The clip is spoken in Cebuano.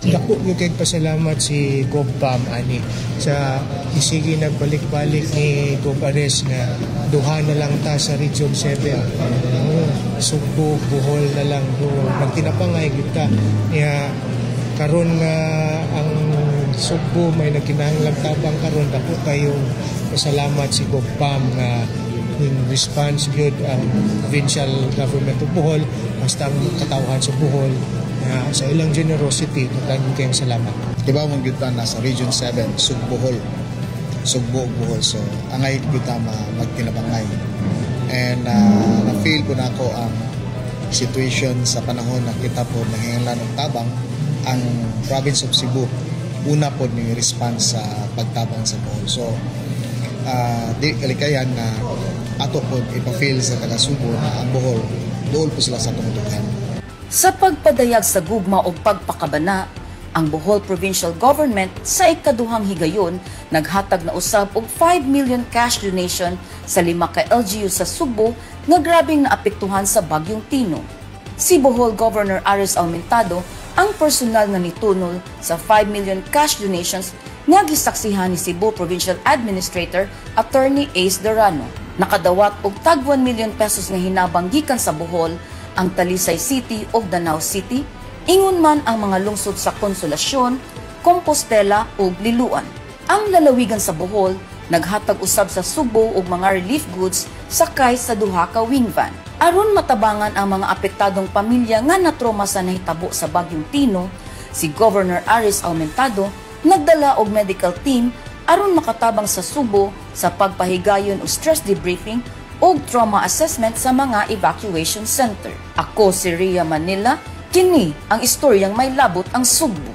Dako gyud kay pasalamat si Gov Pam ani sa isigi nagbalik-balik ni Gov Ares nga duha na lang ta sa Region 7. Oh, Sugbo, Bohol na lang do nagtinapangay gyud ta niya karon nga ang Sugbo may nagkinahanglang tabang karon. Dako kayong pasalamat si Gov Pam nga in response gyud ang provincial government of Bohol, basta ang katawhan sa Bohol na sa ilang generosity, daghan kayong salamat. Diba man gyud ta nasa Region 7, Sugbohol. Sugbo ug Bohol. So angay gyud ta magtinabangay. And na-feel ko na ako ang situation sa panahon na kita po nanghinganlan og tabang, ang province of Cebu una po ni response sa pagtabang sa Bohol. So di kalikayan na ato po ipa-feel sa taga Subo na ang Bohol dool po sila sa atong dughan. Sa pagpadayag sa gugma o pagpakabana, ang Bohol Provincial Government sa ikaduhang higayon naghatag na usab og 5 million cash donation sa lima ka LGU sa Sugbo nga grabeng naapektuhan sa bagyong Tino. Si Bohol Governor Aris Aumentado ang personal nga nitunol sa 5 million cash donations nga gisaksihan ni Cebu Provincial Administrator Attorney Ace Durano. Nakadawat og tag 1 million pesos nga hinabang gikan sa Bohol ang Talisay City ug Danao City, ingon man ang mga lungsod sa Consolacion, Compostela ug Liloan. Ang lalawigan sa Bohol naghatag usab sa Sugbo og mga relief goods sakay sa duha ka wing van. Aron matabangan ang mga apektadong pamilya nga natroma sa nahitabo sa bagyong Tino, si Governor Aris Aumentado nagdala og medical team aron makatabang sa Sugbo sa pagpahigayon og stress debriefing ug trauma assessment sa mga evacuation center. Ako si Ria Manila, kini ang istoryang may labot ang Sugbo.